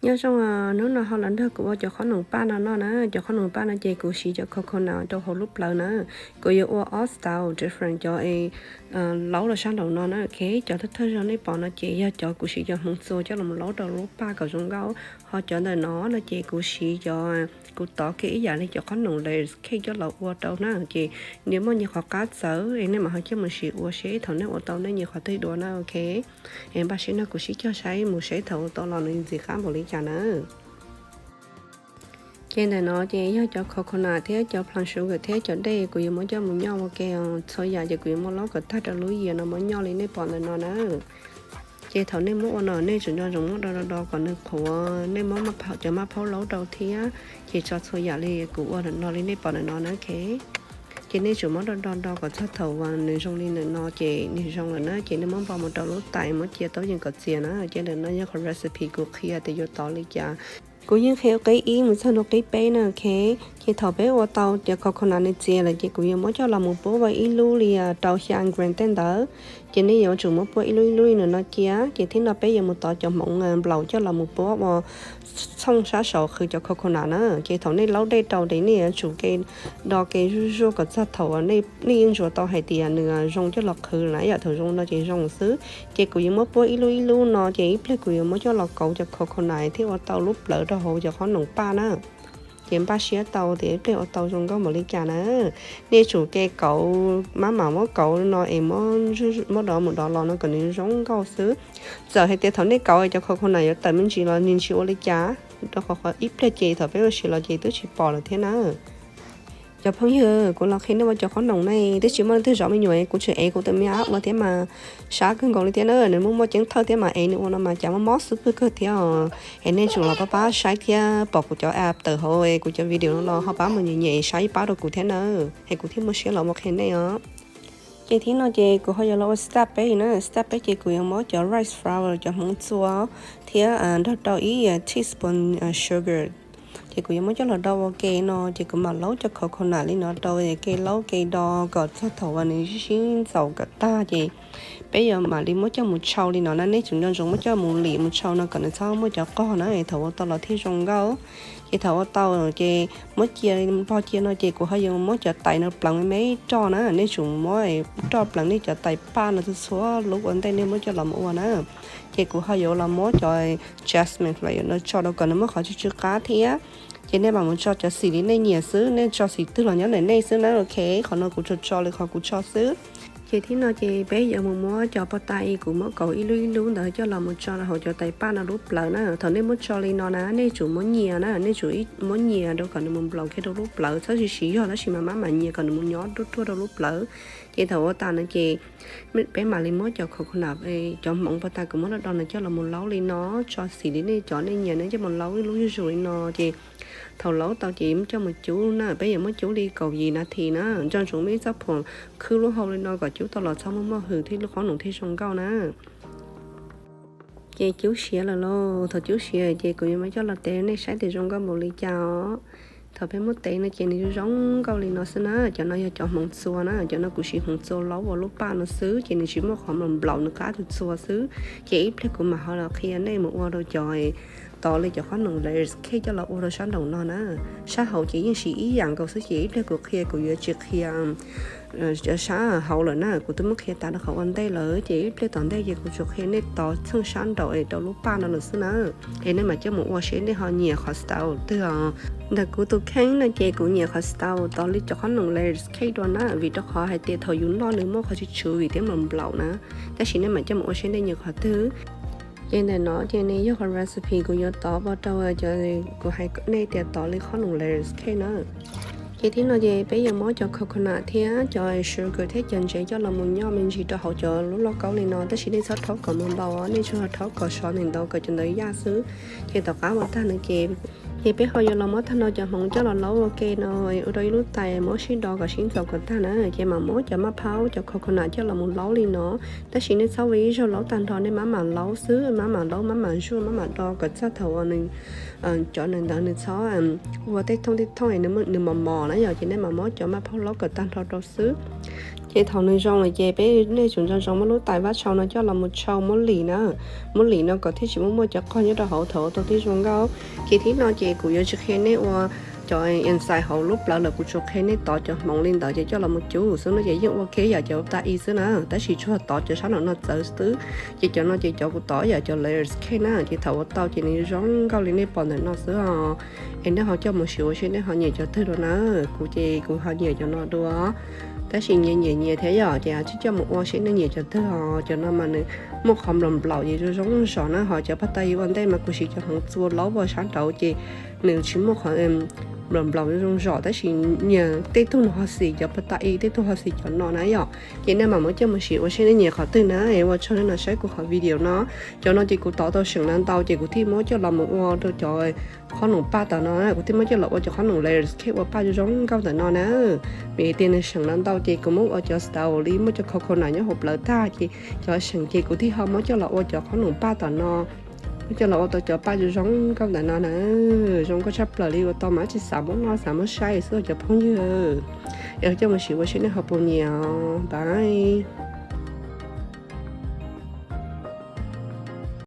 Nyob zoo, hnub no ho los nrog kuv ua cov qhob noom paj no noj na. Cov qhob noom paj no ces kuv siv cov coconut rau hauv lub plawv na. Kuv yuav ua ob style different cov es laub rau sab nraum no na. Ok, cov thawj thawj zog nej pom no ces yog cov kuv siv cov hmoov txua coj los laub rau lub paj kom zoo nkauj. Ho cov ntawm no no ces kuv siv cov, kuv tov kiag ib yam li cov qhob noom layer cake coj los ua rau na. Ces nws muaj nyias qhov qab txawv es nej mam ho coj mus siv ua seb thaum nej ua tau nej nyiam qhov twg dua na. Ok, es npaj siab no kuv sib cog saib mus seb thaum ua tau los nws ntxim qab npaum li cas na. Ces ntawm no ces yog cov coconut thiab cov palm sugar thiab cov dej kuv yuav muab coj mus nyoj ua ke. Txhua yam ces kuv yuav muab laub kom tag rau lub yias no muab nyoj li nej pom ntawm no na. Ces thaum nej muab ua no nej tsum nco ntsoov muab do do do kom nws qhuav, nej muab cov maj phaub laub rau thiab. Ces tso txhua yam li kuv ua ntawm no li nej pom ntawm no na. Ok, ces nej tsum muab do do do kom txog thaum uas nws zoo li ntawm no ces nws zoo lawm na. Ces nej muab npo mus rau lub tais muab cia taub yees kom txias na. Ces ntawm no yog qhov recipe kuv qhia tias yuav tov li cas. Kuv yeej qhia qib ib mus txog ntua qib peb na. Ok, ces thaum peb ua tau cov coconut nws txias lawm ces kuv yuav muab coj los mus puab ua ib lub li rau xya gram tej ntawd. Ces nej yuav tsum muab puab ib lub ib lub li no cia. Ces thib no peb yuav mus tov cov hmoov nplaum coj los mus puab ua txhooj sab saud qhwv cov coconut na. Ces thaum nej laub dej rau ces nej yuav tsum ke do ke zuj zuaj kom txog thaum nej yeej ntsuas tau hais tias nws zoo coj los qhwv na. Yam thaum zoo no ces zoo xwb. Ces kuv yuav muab puab ib lub ib lub no ces ib pliag kuv yuav muab coj los kauv cov coconut thiab ua tau lub plawv rau hauv cov qhob noom paj na. Ces npaj siab tau tias ib pliag ua tau zoo nkauj npaum li cas na. Nej tsum ke kauv, maj mam muab kauv no es muab dov mus dov los no kom nws zoo nkauj xwb. Txawm hais tias thaum nej kauv cov coconut yuav tawm me ntsis los nws tsis ua li cas, rau qhov ib pliag ces thaum peb ua si los ces twb tsis pom lawm thiab na. Cov phooj ywg, kuv los qhia nej ua cov qhob noom ne, twb tsis muaj leej twg zov me nyuam, kuv tseem ev kuv tus me ab ua thiab mas sab kawg nkaus li thiab na. Nws muaj muaj ceeb thawj thiab mas ev nws ua no mas cas mob mob xwb pwg kawg thiab os. Es nej tsum los pab pab saib thiab pom kuv cov app tawm hauv kuv cov video no los ho pab mus nyem nyem saib ib pab rau kuv thiab na, es kuv thiaj muaj siab los mus qhia nej os. Ces thib no ces kuv ho yuav los ua step peb na. Step peb ces kuv yuav muab cov rice flour cov hmoov txua thiab nrog rau ib teaspoon sugar. Ces kuv yuav muab coj los do ua ke no ces kuv mam laub cov coconut li no rau ke laub ke do kom txog thaum uas nws sib ntxaus kom tag ces peb yuav mam li muab coj mus tshau li no na. Nej tsum nco ntsoov muab coj mus lim mus tshau no kom nws txhob muaj cov qog na, thaum ua tau los thiaj zoo nkauj. Ces thaum ua tau ces muab cia npog cia no ces kuv ho yuav muab cov tais no pleev me roj na. Nej tsum muab roj pleev nej cov tais paj no txhua txhua lub ua ntej nej muab coj los mus ua na. Ces kuv ho yuav los muab cov jasmine flower no tso rau kom nws muaj qhov tsw tsw qab thiab. Ces nej mam mus tso cov xim li nej nyiam xwb, nej tso xim twg los nyob ntawm nej xwb na. Ok, qhov no kuv tsuas tso li qhov kuv tso xwb. Ces thib no ces peb yuav mus muab cov pov tas kuv muab kauv ib lub ib lub ntawd coj los mus tso rau hauv cov tais paj no lub plawv na. Thaum nej muab tso li no na nej tsum muab nyias na, nej tsum muab nyias rau kom nws mus nplaum kiag rau lub plawv, txhob siv siv yog tab sis mas maj mam nyias kom nws mus nyob ruaj ruaj rau lub plawv. Ces thaum ua tas no ces peb mam li muab cov coconut, cov hmoov pov tas kuv muab do do no coj los mus laub li no, tso xim li nej cov nej nyiam nej coj mus laub ib lub zuj zus li no ces thaum laub tau ces muab coj mus cub na. Peb yuav muab cub li kaum yim nas this na. Nco ntsoov muaj ib txoj phuam khwb lub hau li no kom cub tau los txhob muaj muaj hws thiab lub qhob noom thiaj zoo nkauj na. Ces cub siav lawm lauj, thaum cub siav ces kuv yuav muab coj los tev nej saib tias zoo nkauj npaum li cas os. Thaum peb muab tev no ces nws zoo nkauj li no xwb na. Cov no yog cov hmoov txua na, cov no kuv siv hmoov txua laub ua lub paj no xwb ces nws tsis muaj qhov nplaum nplaum, nws qab tus txua xwb. Ces ib pliag kuv mam ho los qhia nej mus ua rau cov tov li cov qhob noom layers cake coj los ua rau sab nraum no na. Sab hauv ces yeej siv ib yam nkaus xwb ces ib pliag kuv qhia kuv yuav tsis qhia sab hauv lawm na, kuv twb muab qhia tas rau qhov ua ntej lawm ces ib pliag tom ntej ces kuv tsuas qhia nej tov txheej sab nraum es rau lub paj no lawm xwb na. Es nej mam coj mus ua seb nej ho nyiam qhov style twg os. Ntawm kuv tus kheej no ces kuv nyiam qhov style tov li cov qhob noom layers cake dua na, vim rau qhov hais tias thaum yus noj nws muaj qhov tsw tsw vim thiab nplaum nplaum na, tab sis nej mam coj mus ua seb nej nyiam qhov twg. Ces ntawm no ces nws yog qhov recipe kuv yuav tov pov rau cov kuv hais nej tias tov li qhob noom layers cake na. Ces thib no ces peb yuav muab cov coconut thiab cov sugar thiab cov ntsev coj los mus nyoj me ntsis rau hauv cov lub lauj kaub li no, tab sis nej txhob rhaub kom mus ntau, nej tsuas rhaub kom sov ntawm ntau kom cov ntawd yaj xwb. Ces tom qab ua tag no ces, ces peb ho yuav los muab tag no cov hmoov coj los laub ua ke no, ua rau ib lub tais muab sib do kom sib ntxaus kom tag na, ces mam muab cov maj phaub cov coconut coj los mus laub li no. Tab sis nej txhob ua ib zaug laub tag nrho, nej maj mam laub xwb, maj mam laub maj mam zuaj maj mam do kom txog thaum uas nws, cov nws ntawd nws txhob ua tej thooj tej thooj nws mos mos na yom, ces nej mam muab cov maj phaub laub kom tag nrho rau xwb. Ces thaum nws zoo lawm ces peb nej tsum nco ntsoov muab lub tais vab tshau no coj los mus tshau muab lim na, muab lim no kom thiaj tsis muaj muaj cov qog nyob rau hauv thaum ua tau tib zoo nkauj. Ces thib no ces kuv yuav tsis qhia nej ua cov inside hauv lub plawv lawm, kuv tsuas qhia nej tov cov hmoov li ntawd ces coj los mus cub xwb no ces yeej ua ke yam cov ta i xwb na, tab sis tsuas tov cov sab nraum no txawv xwb. Ces cov no ces cov kuv tov yam cov layers cake na, ces thaum ua tau ces nws zoo nkauj li nej pom ntawm no xwb os. Es nej ho coj mus siv ua si nej ho nyiam cov twg dua na, kuv ces kuv ho nyiam cov no dua. Tab sis nyias nyiam nyias thiab yom, ces tsis coj mus ua seb nej nyiam cov twg os. Cov no mas nws muaj qhov nplaum nplaum ces zoo zoo zog na, ho cov paj ta i ua ntej mas kuv siv cov hmoov txua laub ua sab nraud ces nws tsis muaj qhov nplaum nplaum zoo zoo zog, tab sis nyias tej tug no ho xis cov paj ta i, tej tug ho xis cov no na yom. Ces nej mam muab coj mus siv ua seb nej nyiam qhov twg na. Es ua tsaug nej no saib kuv qhov video no. Cov no ces kuv tov tau seem no ntau ces kuv thiaj muab coj los mus ua rau cov qhob noom paj tom no, kuv thiaj muab coj los ua cov qhob noom layers cake ua paj zoo zoo nkauj ntawm no na. Vim tias nws seem no ntau ces kuv muab ua cov style li muaj cov coconut nyob hauv plawv tag ces cov seem ces kuv thiaj ho muab coj los ua cov qhob noom paj tom no. Muab coj los ua tau cov paj zoo zoo nkauj ntawm no na. Zoo nkauj tshaj plaws li, ua tau mas tsis xav muab noj xav muab saib xwb cov phooj ywg. Es coj mus siv ua seb nej ho puas nyiam. Bye.